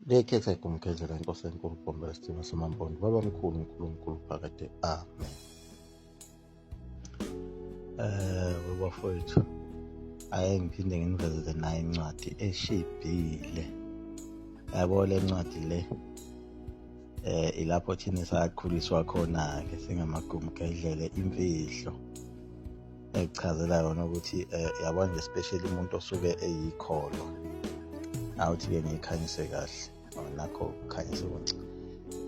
Lekhetha igumgedlela inkosi enkulu Bhombela Sithiba Samampondo baba mkhulu uNkulunkulu phakade amen. Bafowethu, ake ngiphinde nginivezele nayo incwadi eshibhile. Yabo le ncwadi le ilapho thina sakhuliswa khona-ke singamagumgedlele imfihlo ekuchazela yona ukuthi yabo nje especially umuntu osuke eyikholwa. Awuthi-ke ngiyikhanyise kahle nakho kukhanyise kunca.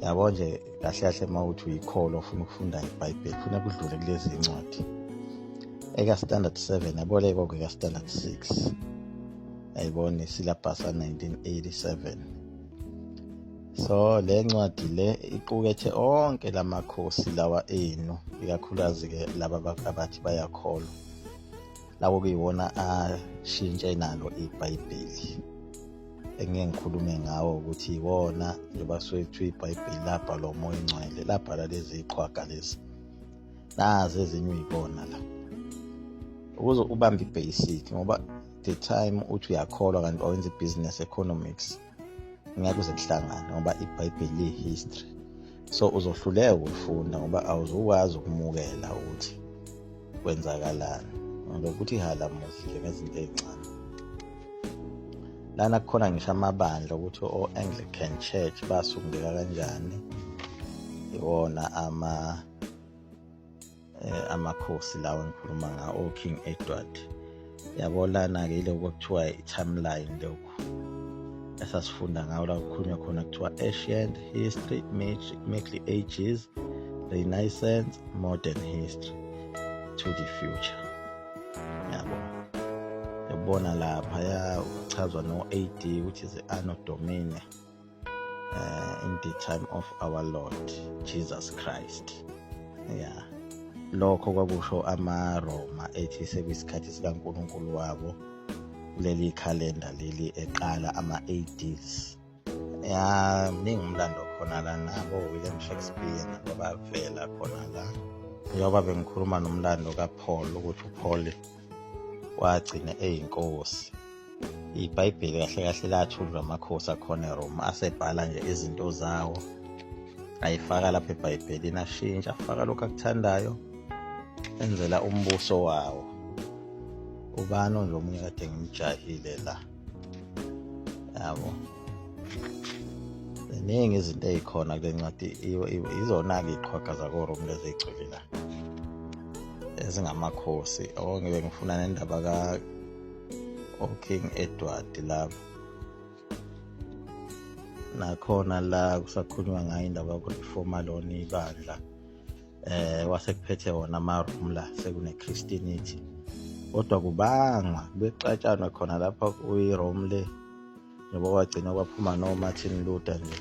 Yabo nje kahle kahle uma uthi uyikholwa ufuna ukufunda iBhayibheli funa kudlule kulezi incwadi eka standard 7, yabo le kwakuyeka standard 6, ayibona isilabhasi 1987. So le ncwadi le iqukethe onke lamakhosi lawa enu, ikakhulukazi ke laba abathi bayakholwa, lawo kuyiwona ashintshe nalo iBhayibheli engeke ngikhulume ngawo ukuthi iwona njengoba kusuke kuthiwa iBhayibheli labhalwa uMoya oNgcwele, labhala lezi iqhwaga lezi, nazi ezinye uyibona la ukuze ubambe i-basic, ngoba the time uthi uyakholwa kanti wawenza i-business economics ngeke uze kuhlangane, ngoba iBhayibheli liyi-history. So uzohluleka ukulifunda ngoba awuzukwazi ukumukela ukuthi kwenzakalani, ngokuthi ihalamuzi nje ngezinto ey'ncane. Lana kukhona ngisho amabandla ukuthi o-Anglican Church basunguleka kanjani, iwona ama amakhosi lawo engikhuluma ngawo, o-King Edward. Yabo lana-ke ilokhu okuthiwa i-timeline, lokhu esasifunda ngawo la kukhulunywa khona kuthiwa ancient history, Middle Ages, Renaissance, modern history to the future. Yabo yabona lapha ya kuchazwa no-AD, which is Anno Domini, in the time of our Lord Jesus Christ. Yeah, lokho kwakusho amaRoma ethi sekuyisikhathi sikaNkulunkulu wabo kuleli khalenda leli eqala ama-ADs. Ya, mningi umlando khona la, nabo William Shakespeare nabo bavela khona la. Njengoba bengikhuluma nomlando kaPaul ukuthi uPaul wagcina eyinkosi, iBhayibheli kahle kahle lathunjwa amakhosi akhona eRoma, asebhala nje izinto zawo ayifaka lapha eBhayibhelini, ashintsha afaka lokhu akuthandayo enzela umbuso wawo. Ubani nje omunye kade ngimjahile la? Yabo, ziningi izinto ey'khona kule ncwadi, izona-ke iy'qhwaga zakoRome lezi ey'gcwele la ezingamakhosi. Ngibe ngifuna nendaba ka o-King Edward laba, nakhona la kusakhulunywa ngayo indaba yokurefoma lona ibandla, wasekuphethe wona ama-Rome la sekune-Christianity, kodwa kubangwa kubexatshanwa khona lapha kuyi-Rome le, njengoba kwagcina kwaphuma no-Martin Luther nje.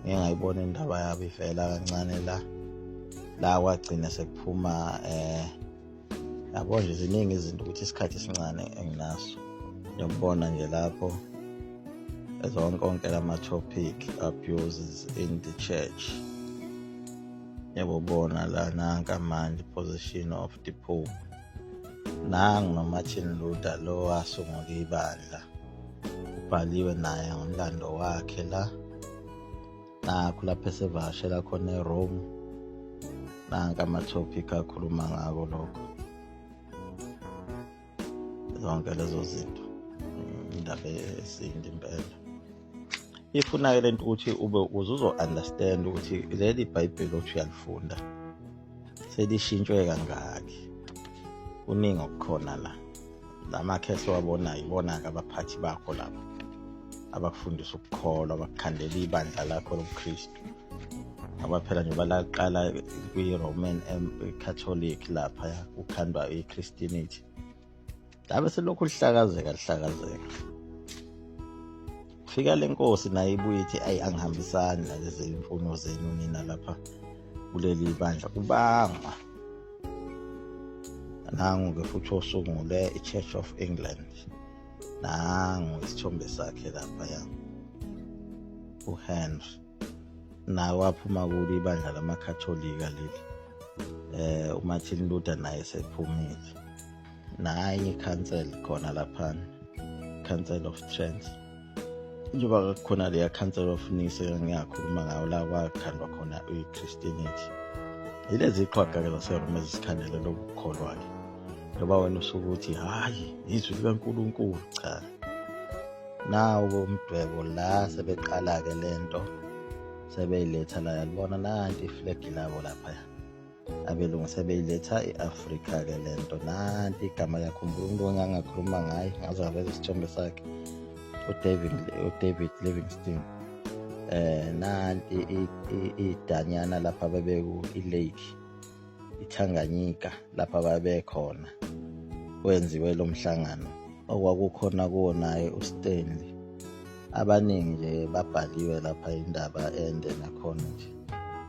Ngeke ngayibona indaba yabo ivela kancane la, la kwagcina sekuphuma yabo nje ziningi izinto ukuthi isikhathi esincane enginaso ngiyokubona nje lapho zonke onke lama-topic, abuses in the church, yabobona la, nanka manje position of the Pope, nangu noMartin Luther lo wasungula ibandla, ubhaliwe naye ngomlando wakhe la, nakho lapho esevakashela khona eRome, nanka ama-topic akhuluma ngako lokho, zonke lezo zinto. Indaba esindi impela ifuna-ke lento ukuthi ube uze uzo-understand ukuthi leli Bhayibheli othi uyalifunda selishintshwe kangaki. Kuningi okukhona la, lamakhehlo wabonayo, ibona-ke abaphathi bakho laba abakufundisa ukukholwa, abakukhandela ibandla lakho lobuKristu, ngoba phela njengoba laqala kwi-Roman Catholic lapha kukhandwa i-Christianity, labe selokhu lihlakazeka lihlakazeka, fika le nkosi naye ibuye ithi ayi, angihambisani nalezi imfuno zenu nina lapha kuleli bandla, kubangwa. Nangu-ke futhi osungule i-Church of England, nangu isithombe sakhe laphaya, uHenry, nawe waphuma kulo ibandla lamakatholika leli. uMartin Luther naye sephumile, naye i-council khona laphana, Council of Trent. Njengoba kukhona leya Council of Nice engiyakhuluma ngayo la kwakhandwa khona i-Christianity. Yilezi qhwaga-ke zaseRoma ezisikhandele lokukholwa-ke. Njengoba wena usuke uthi hhayi izwi likaNkulunkulu, cha. Nawo umdwebo la sebeqala-ke lento sebeyiletha la, yalibona nanti iflegi labo lapha. Abelungu sebeyiletha i-Afrika-ke lento. Nanti igama, yakhumbula umuntu engangakhuluma ngaye ngaze ngaveza isithombe sakhe, uDavid Livingstone. Nanti idanyana lapha bebeku i-lake iTanganyika lapha babekhona kwenziwe lo mhlangano okwakukhona kuwo naye uStanley. Abaningi nje babhaliwe lapha, indaba ende nakhona nje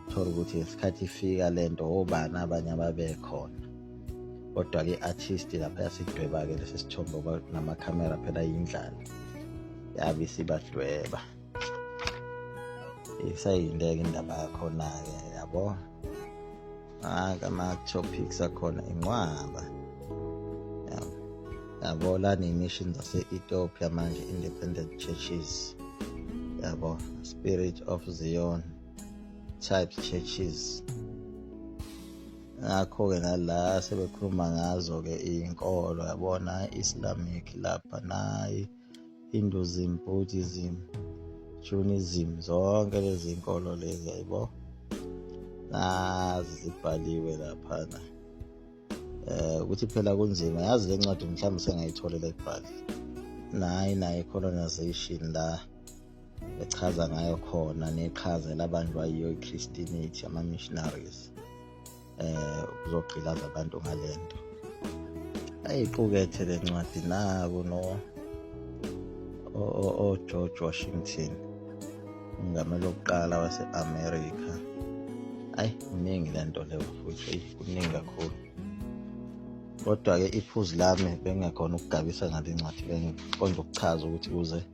thola ukuthi ngesikhathi ifika lento obani abanye ababekhona. Kodwa-ke i-artist lapha yasidweba-ke lesi sithombe namakhamera phela yindlala yabe isibadweba. Isayindeke indaba yakhona-ke yabo. Ama-topics akhona inqwaba yabo la ne-mission zase-Ethiopia manje, independent churches yabo, Spirit of Zion type churches. Ngakho-ke nala sebekhuluma ngazo-ke iy'nkolo yabona, Islamic lapha nayi Hinduism, Buddhism, Judaism, zonke lezi nkolo lezi ayibo nazi zibhaliwe laphana. Ukuthi phela kunzima yazi le ncwadi, mhlawumbe sengayithola library. Nayi nayo colonization la echaza ngayo khona neqhaza elabanjwa yiyo i-Christianity, ama-missionaries ukuzogqilaza abantu ngalento. Ayiqukethe le ncwadi naku no o-George Washington, umngameli wokuqala wase-America. Ayi kuningi le nto leyo futhi, eyi kuningi kakhulu. Kodwa-ke iphuzu lami bengingekhona ukugabisa ngale ncwadi, bengiqonda ukuchaza ukuthi ukuze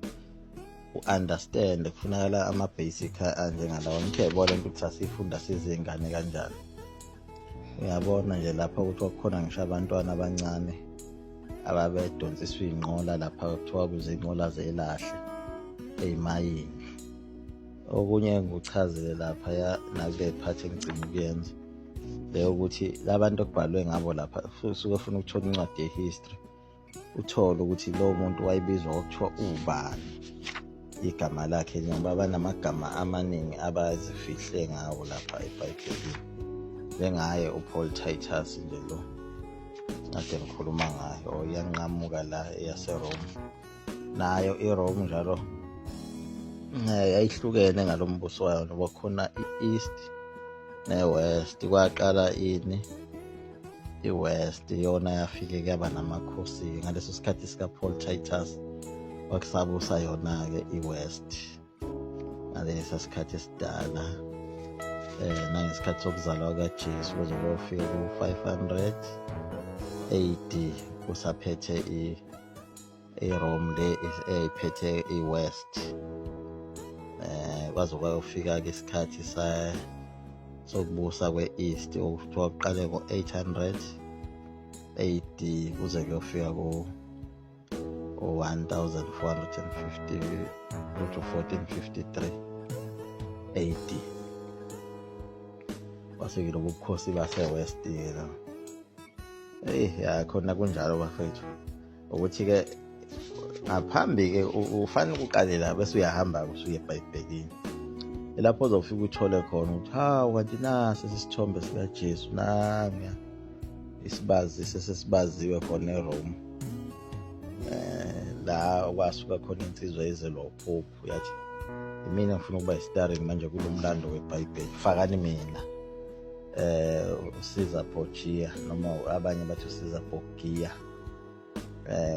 u-understand kufunakala ama-basic anjengalawa. Ngithe yayibona into ukuthi sasiyifunda sizingane kanjani. Uyabona nje lapha ukuthi kwakukhona ngisho abantwana abancane ababedonsiswa iy'nqola lapha kuthiwa kuzinqola zelahle ey'mayini. Okunye engikuchazile laphaya nakule phathi engigcina ukuyenza leyo, ukuthi labantu okubhalwe ngabo lapha usuke ufuna ukuthola incwadi ye-history, uthole ukuthi lowo muntu wayebizwa kwakuthiwa ubani igama lakhe, njengoba banamagama amaningi abazifihle ngawo lapha eBhayibhelini, njengaye uPaul Titus nje lo kade ngikhuluma ngayo. Iyanqamuka la eyaseRome, nayo iRome njalo yayihlukene ngalo mbuso wayo, noba khona i-East ne-West. Kwaqala ini i-West, yona yafike kuyaba namakhosi ngaleso sikhathi sika-Paul Titus, kwakusabusa yona-ke i-West ngalesa sikhathi esidala, nangesikhathi sokuzalwa kaJesu kuze kuyofika ku-500 AD kusaphethe iRome le eyayiphethe i-West. Kwaze kwayofika ke isikhathi sa sokubusa kwe-East okuthiwa kuqale ngo-800 AD kuze kuyofika ku 1450 to 1453 AD, kwase-ke lobu bukhosi base-West-ke la. Eyi ya khona kunjalo bafethu, ukuthi-ke ngaphambi-ke ufanele uqale la bese uyahamba-ke usuye eBhayibhelini, lapho uzofika uthole khona ukuthi hawu kanti nasi isithombe sikaJesu nanguya isibazi sesesibaziwe khona eRome, la kwasuka khona insizwa ezelwa uphuphu yathi imina ngifuna ukuba i-starring manje kulo mlando weBhayibheli, fakani mina. uSiza Borgia, noma abanye bathi uSiza Borgia,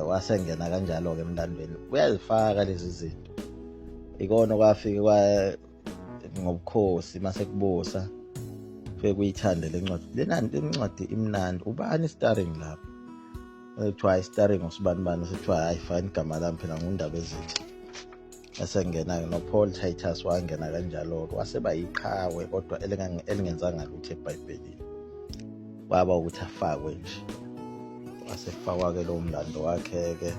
wasengena kanjalo ke emlandweni. Uyazifaka lezi zinto, ikona kwafika kwa ngobukhosi mase kubusa fike kuyithande le ncwadi lena incwadi imnandi. Ubani starring lapho? Kuthiwa hayi starring usibani bani, sethiwa hayi fine igama lami phela ngundaba ezithi. Esengena-ke noPaul Titus wangena kanjalo-ke, waseba yiqhawe kodwa elingenzanga lutho eBhayibhelini, kwaba ukuthi afakwe nje, wasefakwa-ke lowo mlando wakhe-ke.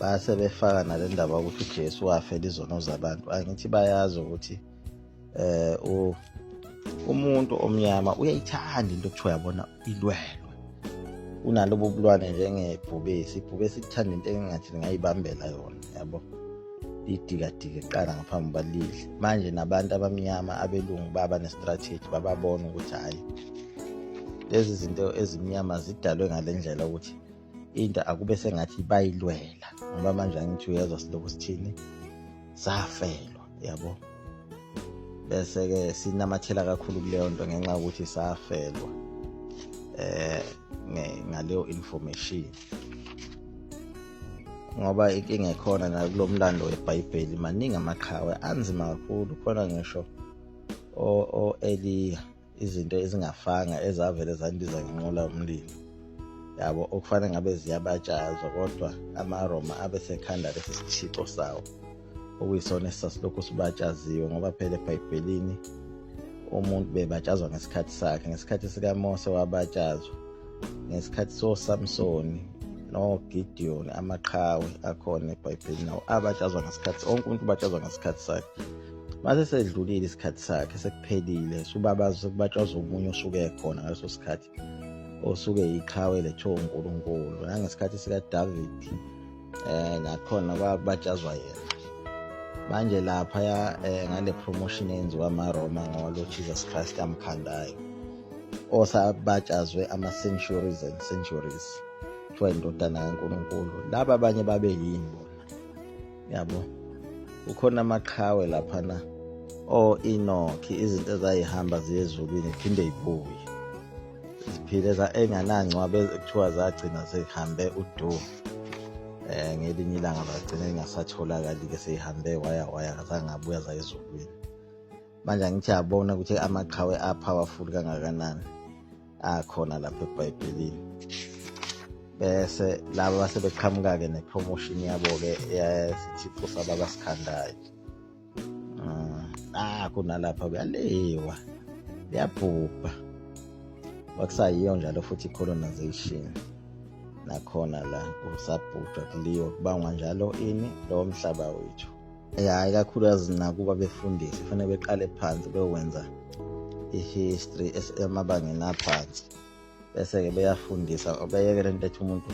Base befaka nale ndaba ukuthi uJesu wafela izono zabantu. Angithi bayazi ukuthi umuntu omnyama uyayithanda into okuthiwa yabona ilwelwe. Unalobo bulwane njengebhubesi, ibhubesi lithanda into engathi lingayibambela yona, yabo, lidikadike kuqala ngaphambi kuba lidle. Manje nabantu abamnyama abelungu baba ne-strategy, bababona ukuthi hhayi, lezi zinto ezimnyama zidalwe ngale ndlela ukuthi into akube sengathi bayilwela, ngoba manje angithi uyezwa silokhu sithini, safelwa, yabo. Bese-ke sinamathela kakhulu kuleyo nto ngenxa yokuthi safelwa ngaleyo information, ngoba inkinga ekhona nakulo mlando weBhayibheli, maningi amaqhawe anzima kakhulu khona, ngisho o-Eliya, izinto ezingafanga ezavele zandiza ngenqola yomlilo, yabo, okufanele ngabe ziyabatshazwa, kodwa amaRoma abe sekhanda lesi sithixo sawo okuyisona esisasilokhu sibatshaziwe, ngoba phela eBhayibhelini umuntu bebatshazwa ngesikhathi sakhe. Ngesikhathi sikaMose wabatshazwa, ngesikhathi soSamsoni noGideon, amaqhawe akhona eBhayibhelini nawo abatshazwa ngesikhathi. Onke umuntu ubatshazwa ngesikhathi sakhe. Mase sedlulile isikhathi sakhe, sekuphelile, subabaza sekubatshazwa omunye osuke ekhona ngaleso sikhathi, osuke yiqhawe lethiwa uNkulunkulu. Nangesikhathi sikaDavid nakhona kwabatshazwa yena. Manje lapha ngale promotion eyenziwa amaRoma ngolo Jesus Christ amkhandayo, osabatshazwe ama-centuries and centuries, kuthiwa indodana kaNkulunkulu, laba abanye babe yini bona, yabo? Kukhona amaqhawe laphana, o-Enoch, izinto ezayihamba ziye ezulwini phinde ibuye ziphile, enganangcwaba, kuthiwa zagcina zihambe udu ngelinye ilanga, bagcina ingasatholakali-ke, seyihambe waya waya, azange abuya zaya ezulwini. Manje angithi yabona ukuthi amaqhawe a-powerful kangakanani akhona lapha eBhayibhelini. Bese laba base beqhamuka-ke ne-promotion yabo-ke yesithixo sabo abasikhandayo. Kunalapha kuyaliwa, liyabhubha, kwakusayiyo njalo futhi i-colonization nakhona la kusabhujwa, kuliwa, kubangwa njalo ini, lowo mhlaba wethu. Ya, ikakhulukazi nakuba befundisi kufanele beqale phansi beyokwenza i-history emabangeni aphansi, bese-ke beyafundisa, beyeke lento ethi umuntu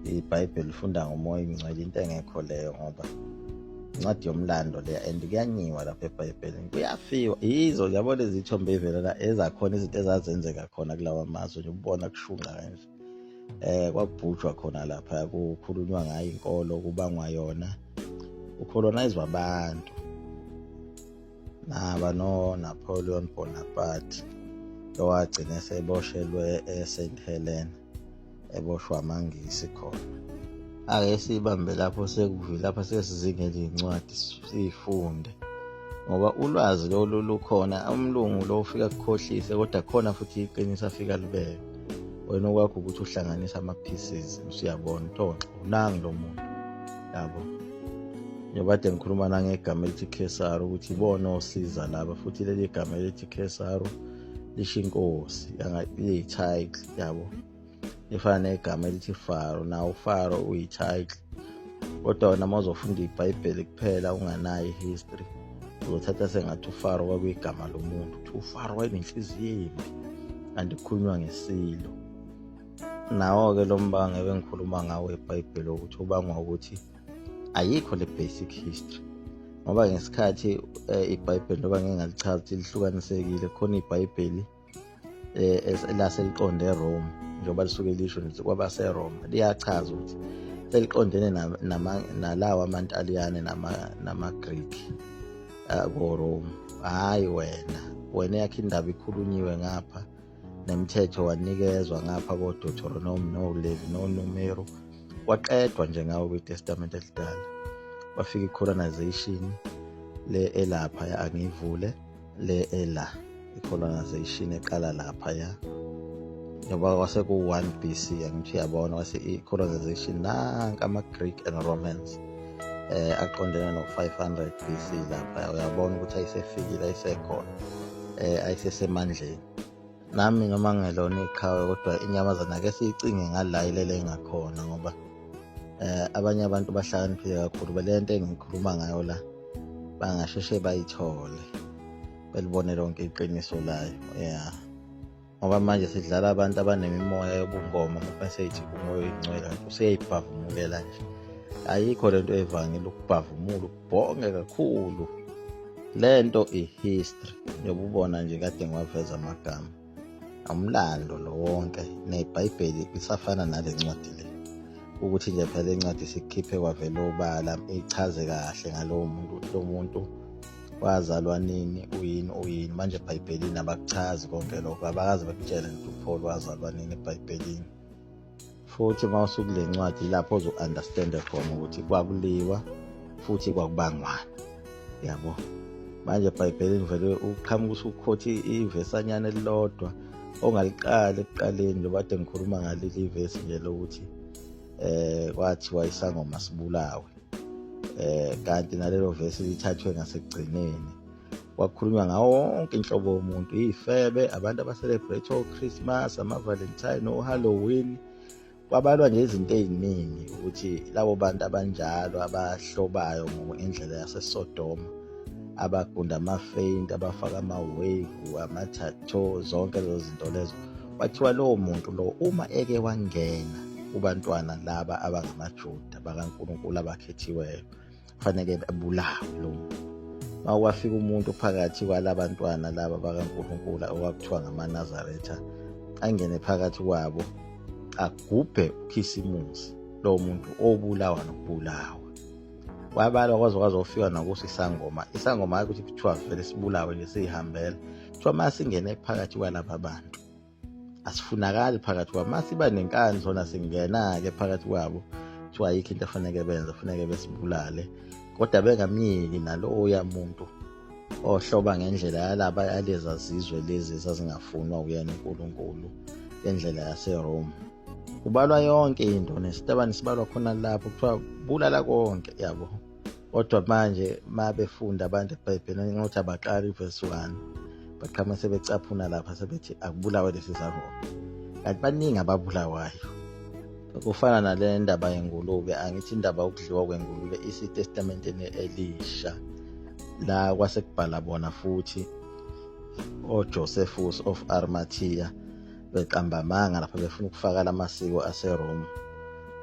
iBhayibheli ufunda ngomoya ingcwele, into engekho leyo, ngoba incwadi yomlando leya, and kuyanyiwa lapha eBhayibhelini, kuyafiwa. Yizo yabo lezi zithombe ey'vela la, ezakhona izinto ezazenzeka khona kulawa mazwe nje, ubona kushunqa kanje, kwakubhujwa khona lapha, kukhulunywa ngayo inkolo, kubangwa yona, u-colonize abantu. Naba no Napoleon Bonaparte owagcina eseboshelwe eSt Helena, eboshwa amaNgisi khona. Ake sibambe lapho, sekuvile lapha, sesizingela iy'ncwadi siyifunde, ngoba ulwazi lolu lukhona. Umlungu lo ufika kukhohlise, kodwa khona futhi iqiniso afika libeke. Wena okwakho ukuthi uhlanganise ama-pieces, usuyabona ukuthi oh, unangi lo muntu, yabo. Njengoba kade ngikhuluma nangegama elithi Khesari, ukuthi ibona osiza laba, futhi leli gama elithi Khesari lisho inkosi, liyi-title, yabo, ifana negama elithi Faro, nawo uFaro uyi-title. Kodwa wena uma uzofunda iBhayibheli kuphela unganayo i-history, uzothatha sengathi uFaro kwakuyigama lomuntu, ukuthi uFaro wayenenhliziyo embi, kanti kukhulunywa ngesilo. Nawo-ke lo mbango ebengikhuluma ngawo eBhayibheli, ukuthi ubangwa ukuthi ayikho le basic history, ngoba ngesikhathi iBhayibheli, njengoba ngingalichaza ukuthi lihlukanisekile, khona iBhayibheli laseliqonde eRome, njengoba lisuke lisho nje kwabaseRoma, liyachaza ukuthi seliqondene nalawa amaNtaliyane namaGreek ko-Rome. Hhayi, wena yakho indaba ikhulunyiwe ngapha, nemithetho wanikezwa ngapha ko-Deuteronomy no-Levi no-Numero, waqedwa nje ngawo kwiTestament elidala. Kwafika i-colonization le elapha ya, angiyivule le ela, i-colonization eqala lapha ya, njengoba kwase ku-1 BC, angithi uyabona, kwase i-colonization nanka ama-Greek and Romans aqondene no-500 BC lapha, uyabona ukuthi ayisefikile, ayisekhona, ayisesemandleni. Nami noma ngelona iqhawe, kodwa inyamazana ake siyicinge ngala ilele engakhona, ngoba Abanye abantu bahlakaniphile kakhulu bale nto engikhuluma ngayo la, bangasheshe bayithole, belibone lonke iqiniso layo. Yeah, ngoba manje sidlala abantu abanemimoya yobungoma, umuntu mase ethi umoya oyingcwele kanti useyayibhavumukela nje. Ayikho lento evangile ukubhavumula, ukubhonge kakhulu. Lento i-history yobubona nje, kade ngiwaveza amagama, umlando lo wonke neBhayibheli lisafana nale ncwadi le, ukuthi nje phela incwadi sikukhiphe kwavela obala, ichaze kahle ngalowo muntu, lo muntu wazalwa nini, uyini, uyini. Manje eBhayibhelini abakuchazi konke lokho, abakaze bakutshele nje uPaul wazalwa nini eBhayibhelini. Futhi uma usukule ncwadi lapho ozo-understanda khona ukuthi kwakuliwa futhi kwakubangwana, yabo. Manje eBhayibhelini vele uqhamuka usukhotha ivesanyana elilodwa ongaliqali ekuqaleni, njengoba kade ngikhuluma ngaleli ivesi nje lokuthi kwathiwa isangoma sibulawe, kanti nalelo vesi lithathwe ngasekugcineni. Kwakhulunywa ngawo wonke inhlobo yomuntu, iy'febe, abantu aba-celebrate o-Christmas, ama-Valentine, o-Halloween. Kwabalwa nje izinto ey'ningi ukuthi labo bantu abanjalo abahlobayo ngendlela yaseSodoma, abagunda ama-faint, abafaka ama-wave, ama-tattoo, zonke lezo zinto lezo, kwathiwa lowo muntu lo uma eke wangena kubantwana laba abangamaJuda bakaNkulunkulu abakhethiweyo, kufanele ebulawe lo muntu. Uma kwafika umuntu phakathi kwalabantwana laba bakaNkulunkulu okwakuthiwa ngamaNazaretha, angene phakathi kwabo agubhe uKhisimusi, lowo muntu obulawa nokubulawa. Kwabalwa kwaze kwazofika nakuso isangoma. Isangoma hayi ukuthi kuthiwa vele sibulawe nje siyihambela, kuthiwa uma singene phakathi kwalaba bantu asifunakali phakathi kwabo, uma siba nenkani sona singena-ke phakathi kwabo, kuthiwa ayikho into efaneke benze, kufaneke besibulale, kodwa bengamyeki naloya muntu ohloba ngendlela yalaba yaleza zizwe lezi ezazingafunwa uyena uNkulunkulu, ngendlela yaseRome. Kubalwa yonke into, nesitabane sibalwa khona lapho, kuthiwa bulala konke, yabo. Kodwa manje uma befunda abantu eBhayibhelini, ngokuthi abaqali ivesi 1, baqhama sebecaphuna lapha sebethi akubulawe lesi sangoma, kanti baningi ababulawayo. Kufana nale ndaba yengulube, angithi indaba yokudliwa kwengulube iseTestamenteni Elisha, la kwase kubhala bona futhi oJosephus of Arimathea beqamba amanga lapha, befuna ukufaka lamasiko aseRome,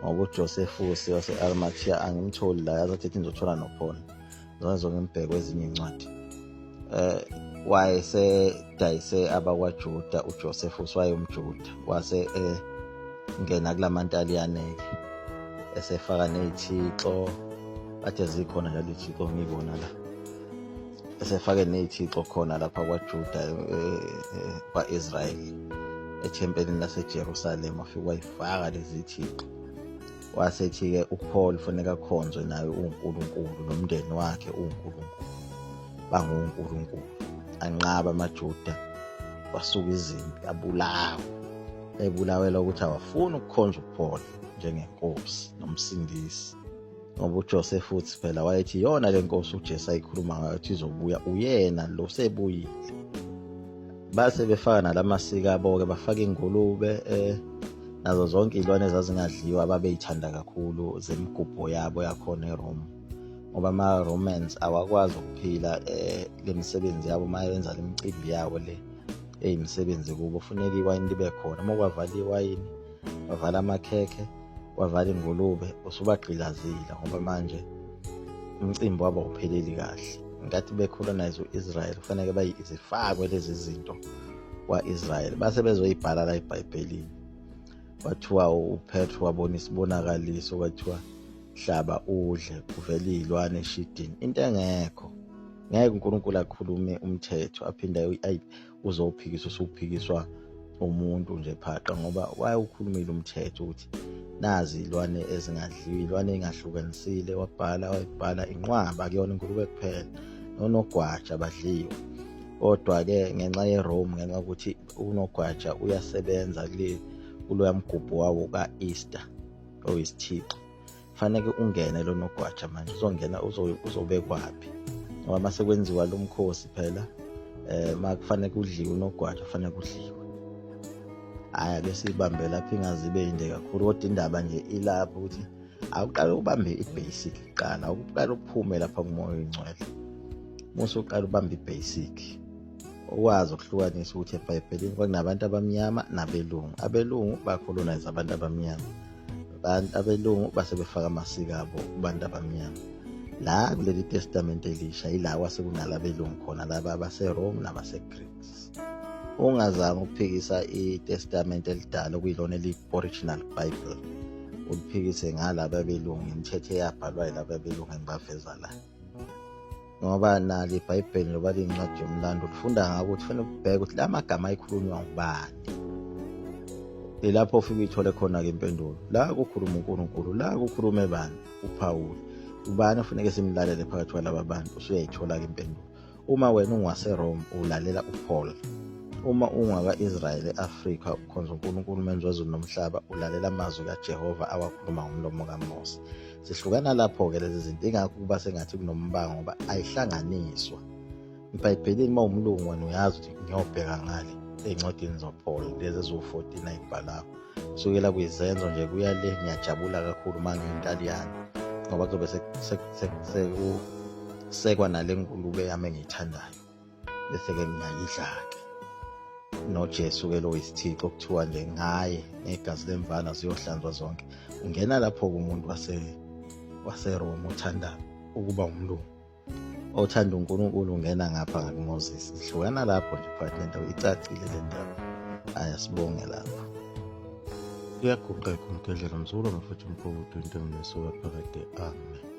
ngoba uJosephus wase-Arimathea angimtholi la, yazi athi ngizothola noPaul, ngizoze ngimbheke kwezinye iy'ncwadi. Wayesedayise abakwaJuda uJosephus, wayewumJuda, wase ngena kulamantaliyane-ke esefaka ney'thixo, bathe zikhona njalo iy'thixo, ngiyibona la, esefake ney'thixo khona lapha kwaJuda, kwa-Israyeli, ethempelini laseJerusalema, wafike wayifaka lezi thixo. Wasethi-ke uPaul kufanele akhonzwe naye uNkulunkulu, nomndeni wakhe uNkulunkulu, bangoNkulunkulu. Anqaba amaJuda, kwasuka izimpi, abulawa, ebulawela ukuthi awafuni ukukhonza uPaul njengenkosi nomsindisi, ngoba uJoseph futhi phela wayethi iyona le nkosi uJesu ayikhuluma ngayo ukuthi izobuya, uyena lo sebuyile. Base befaka nalamasiko abo-ke, bafaka ingulube nazo zonke iy'lwane ezazingadliwa ababeyithanda kakhulu zemigubho yabo yakhona eRome, ngoba ama-Romans awakwazi ukuphila le misebenzi yabo uma yenza le micimbi yawo le eyimisebenzi kubo, funeka iwayini libe khona. Uma kwavala iwayini, wavala amakhekhe, wavala ingulube, usubagqilazile, ngoba manje umcimbi wabo awupheleli kahle. Ngenkathi be-colonize u-Israel, kufanele zifakwe lezi zinto kwa-Israel, base bezoyibhala la eBhayibhelini. Kwathiwa uPetru wabona isibonakaliso, kwathiwa hlaba udle, kuvela iy'lwane eshidini, into engekho. Ngeke uNkulunkulu akhulume umthetho aphinde uzowuphikisa, usuphikiswa umuntu nje phaqa, ngoba wayewukhulumile umthetho ukuthi nazi iy'lwane ezingadliwa, iy'lwane ey'ngahlukanisile, wabhala wayibhala inqwaba, akuyona ingulube kuphela, nonogwaja badliwa. Kodwa-ke ngenxa yeRome, ngenxa yokuthi unogwaja uyasebenza kuloya mgubho wawo ka-Easter oyisithixo, faneke ungene lo nogwaja manje, uzongena uzobekwaphi? Ngoba mase kwenziwa lo mkhosi phela, makufanele kudliwe unogwaja, kufanele kudliwe. Hhayi, ake siyibambe lapho ingaze ibe yinde kakhulu, kodwa indaba nje ilapho ukuthi Awuqale ubambe i-basic kuqala, awuqale uphume lapha kuMoya oyiNgcwele. Musa uqale ubambe i-basic. Ukwazi ukuhlukanisa ukuthi eBhayibhelini kwakunabantu abamnyama nabelungu. Abelungu bacolonize abantu abamnyama. Abantu abelungu base befaka amasiko abo kubantu abamnyama. La kuleli testament elisha yila kwase kunalabelungu khona, laba abaseRome nabaseGreeks. Ungazami ukuphikisa iTestament elidala okuyilona eli-original Bible, uliphikise ngalaba belungu, imithetho eyabhalwa yilaba belungu engibaveza la, ngoba nalo iBhayibheli ngoba liyincwadi yomlando, ulifunda ngako ukuthi kufanele ubheke ukuthi la magama ayikhulunywa ngubani. Ilapho ufike uyithole khona-ke impendulo. La kukhuluma uNkulunkulu, la kukhulume bani? UPawuli. Ubani ofuneke simlalele phakathi kwalaba bantu? Usuyayithola-ke impendulo. Uma wena ungaseRome ulalela uPaul. Uma ungaka-Israyeli e-Afrika ukhonza uNkulunkulu umenzi wezulu nomhlaba, ulalela amazwi kaJehova awakhuluma ngomlomo kaMose. Zihlukana lapho-ke lezi zinto, ingakho kuba sengathi kunombango ngoba ayihlanganiswa. EBhayibhelini uma umlungu wena uyazi ukuthi ngiyobheka ngale ey'ncwadini zoPaul lezi eziwu-14 ayibhalako kusukela kwizenzo nje kuya le. Ngiyajabula kakhulu uma ngiyintaliyane ngoba kuzobe sekusekwa nale ngulube yami engiyithandayo, bese-ke ngiyayidla-ke noJesu-ke lo isithixo okuthiwa nje ngaye ngegazi lemvana ziyohlanzwa zonke. Ungena lapho-ke umuntu waseRoma othanda ukuba umlungu, othanda uNkulunkulu, ungena ngapha ngakuMoses. Sihlukana lapho nje phakathi nendawo, icacile le ndaba. Ayasibonge lapho. Kuyaguqa igumgedlela mzukulu mafutha umkhulu into engimesiwa phakade. Amen.